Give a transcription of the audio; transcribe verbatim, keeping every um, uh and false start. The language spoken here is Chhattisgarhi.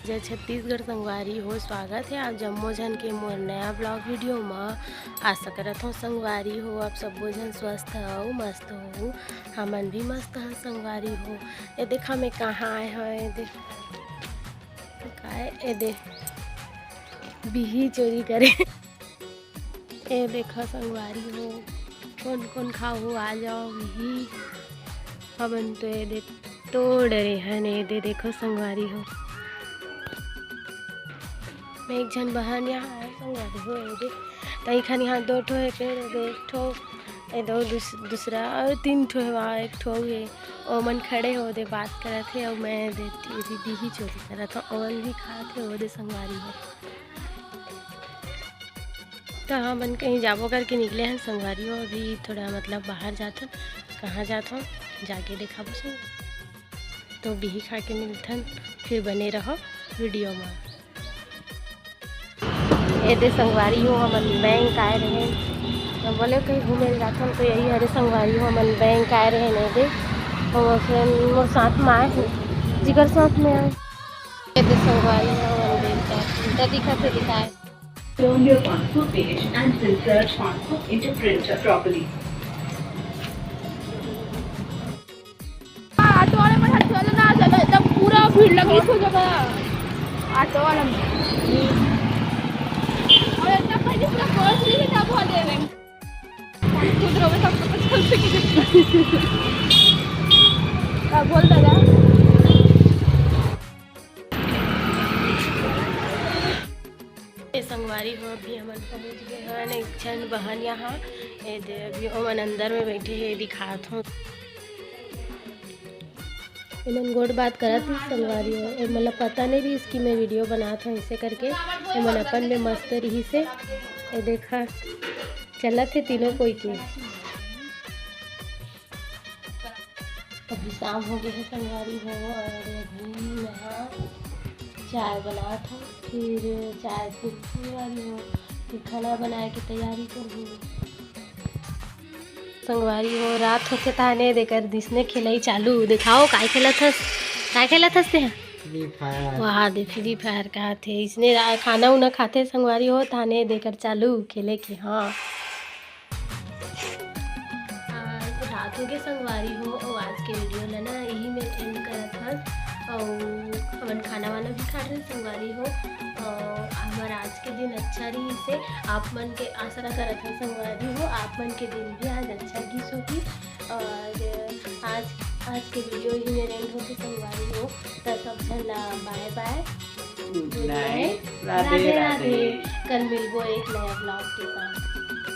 जय छत्तीसगढ़ संगवारी हो, स्वागत हे आप जम्मो झन के मोर नया vlog video म। आशा करत हव संगवारी हो, आप सब्बो झन स्वस्थ हव, मस्त हव। हमन भी मस्त हन संगवारी हो। ए देखा मैं कहाँ आए हव, ए दे, काय, ए दे, बिही चोरी करे। ए देखा संगवारी हो, कोन कोन खाहू, आ जाओ बिही। हमन तो ए दे तोड़ रहे हन, ए दे देखो संगवारी हो। मैं एक झन बहन यहाँ आए संगवारी हो, ए दे तई खानी, हाँ, दो ठो हे पेड़, ए दे एक ठो, ए दो दूस-, दूसरा और तीन ठो हे, वहाँ एक ठो हे। ओमन खड़े हो दे बात करत हे, और मैं ए दे, ए दे बिही चोरी करत हव, ओमन भी खात हे, ओ दे संगवारी हो। तो हमन कहीं जाबो करके निकले हन संगवारी हो, अभी थोड़ा मतलब बाहर जाथन। कहाँ जाथन, जाके देखाबो संग। तो बिही खा के मिलथन, फिर बने रहो video म। ए दे संगवारी हो, हमन बैंक आए रहे, तो बोले कहीं घूमे ल जाथन, तो यही हरे संगवारी हो, हमन बैंक आए रहे ए दे। और friend मोर साथ में आए हैं, जिगर साथ में आए। ए दे संगवारी हो, हमन बैंक आए, तो दिखा थे दिखाए। Turn your passport page and insert passport into printer properly. Auto वाले मन ह चल ना, चल, एकदम पूरा भीड़ लगी इस जगह। ऑटो वाला मन। और इतना पहले पूरा cross नहीं था, बहुत देर में। खुद रहो, सब पता चल सके। का बोल दादा? ए संगवारी हो, अभी हमन पहुंच गए हन एक झन बहन यहाँ। ए दे, अभी ओमन अंदर में बैठे हे, दिखात हूँ। एमन गोठ बात करत रहिस संगवारी हो, ए, मतलब पता नहीं रहिस कि मैं video बनात हूँ, ऐसे करके एमन अपन में मस्त रहिस हे। ए देखा, चलत हे तीनों कोई के। अभी शाम हो गए हे संगवारी हो, और अभी मैं चाय बनात हूँ, फिर चाय पीहूँ संगवारी हो, फिर खाना बनाए के तैयारी करहूँ। संगवारी हो, रात होके ताने देकर दिसने खेलई चालू। देखाओ, काय खेलत हस? काय खेलत हस ते? Free Fire। वाह, दे Free Fire का थे। इसने रा-, खाना उना खाते संगवारी हो, ताने देकर चालू खेले के। हाँ। आज रात हो गए संगवारी हो, और आज के video ला ना यही में end करत हन। और हमन खाना वाना भी खा रहे संगवारी हो। और हमारा आज के दिन अच्छा रहिस हे। आप मन के आशा करत हन संगवारी हो, आप मन के दिन भी आज अच्छा गिस होही। और आज, आज के video यही में end होथे संगवारी हो। त सब झन ला bye bye, good night, Radhe Radhe. कल मिलबो एक नया vlog के साथ।